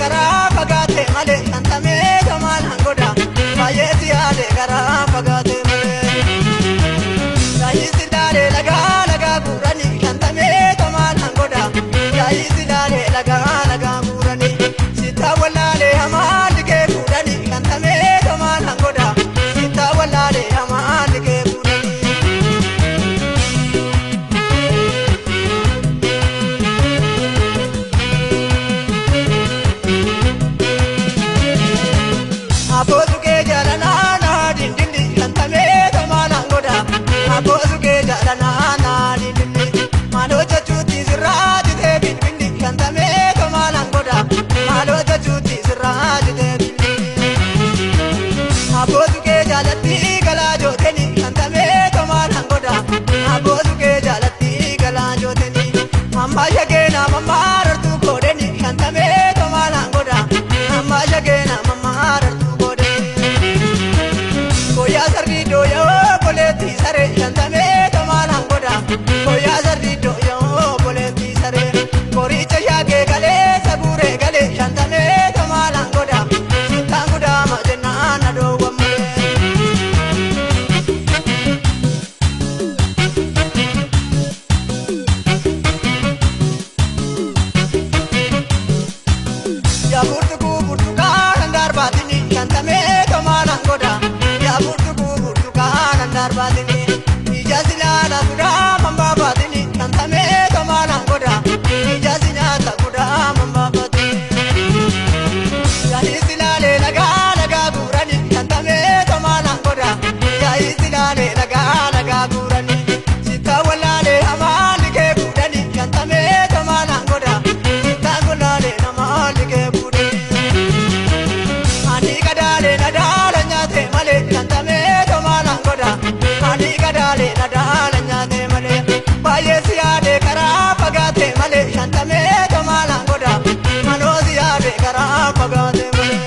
karaa fagaate malee shantamee tomaalaan godha baay'ee si yaade karaa fagaate malee. Yaayisi laalee lagaa lagaa guuranii shantamee tomaalaan godha yaayisi laalee lagaa lagaa guuranii sitaa wallaalee hamaa likee fuudhanii shantamee tomaalaan godha sitaa wallaalee hamaa likee fuudhanii. Abbootu kee jaalanaa naa dindindi shantamee tomaalaan godha. Abbootu kee jaalanaa naa dindindi maaloo jechuutti sirraa jitee bilbilli shantamee tomaalaan godha. Maaloo jechuutti sirraa jitee bilbilli. Abbootu kee jaalatti galaa jooteni shantamee tomaalaan godha. Abbootu kee jaalatti galaa jooteni amma shageena mammaarartuu koodeni shantamee tomaalaan godha. Amma shageena mammaarartuu koodeni. Koyaa sarri dooyoo boleetti saree shantamee tomaalaan godha. Koyaa sarri dooyoo boleetti saree qoricha shaakee galee saguuree galee shantamee tomaalaan godha. Sittaan gudaama jennaan adoowwan malee. Yaa burtuku burtukaana darbaatini shantamee tomaalaan godha. Yaa burtuku burtukaana darbaatini ija silaala guddaa mambaabaatini shantamee tomaalaan godha. Ija si nyaata guddaa mambaabaatini. Yaa'ii silaalee lagaa lagaa guurani shantamee tomaalaan godha. Yaa'ii silaalee lagaa lagaa guurani sitaa wallaalee hamaa likee fuudhani shantamee tomaalaan godha. Sitaa golaalee namaa likee fuudhani. Ani gadaalee nadaala nyaate malee shantamee tomaalaan godha. Ani gadaalee nadaala nyaate malee baay'ee si yaade karaa fagaate malee shantamee tomaalaan godha. Manoo si yaade karaa fagaate malee.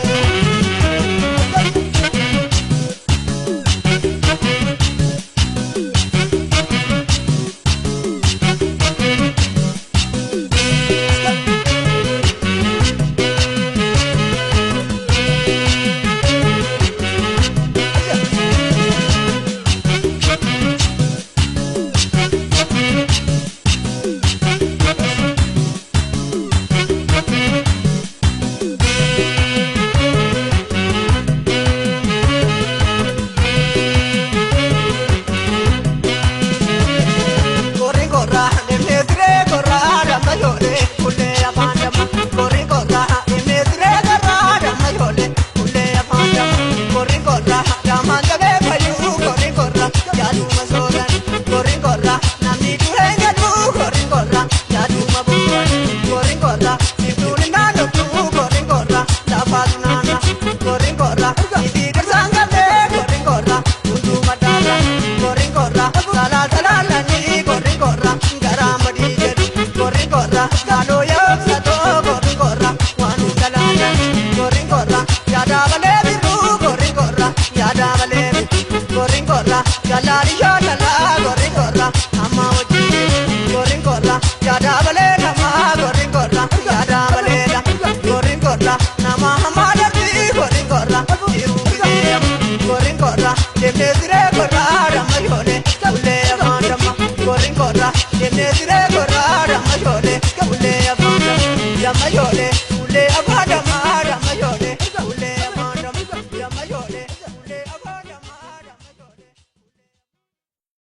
Korri korraa deemnee siree korraa damma ijoollee kullee afaan damma. Korri korraa deemnee siree korraa damma ijoollee kullee afaan damma. Korri korraa dammaan jabee fayyuu korri korraa yaaduma sooran. Korri korraa namni duree gaduu korri korraa yaaduma bu'uuran. Korri korraa siftuun hin naannoftuu korri korraa lafaatu naanna. Korri korraa itti dursaan galtee korri korraa hunduu madaala. Korri korraa salaa salaalanii korri korraa garaa madii jedhu. Korri korraa maaloo yaabsatoo korri korraa waan hunda Korri korraa yaada malee birruu korri korraa yaada malee birruu. Korri korraa jalaali jaalalaa korri korraa amma hojii. Korri korraa yaada malee namaa korri korraa yaada malee dha. Korri korraa nama hamaa darbii korri korraa jiruu bineeya. Korri korraa deemnee siree.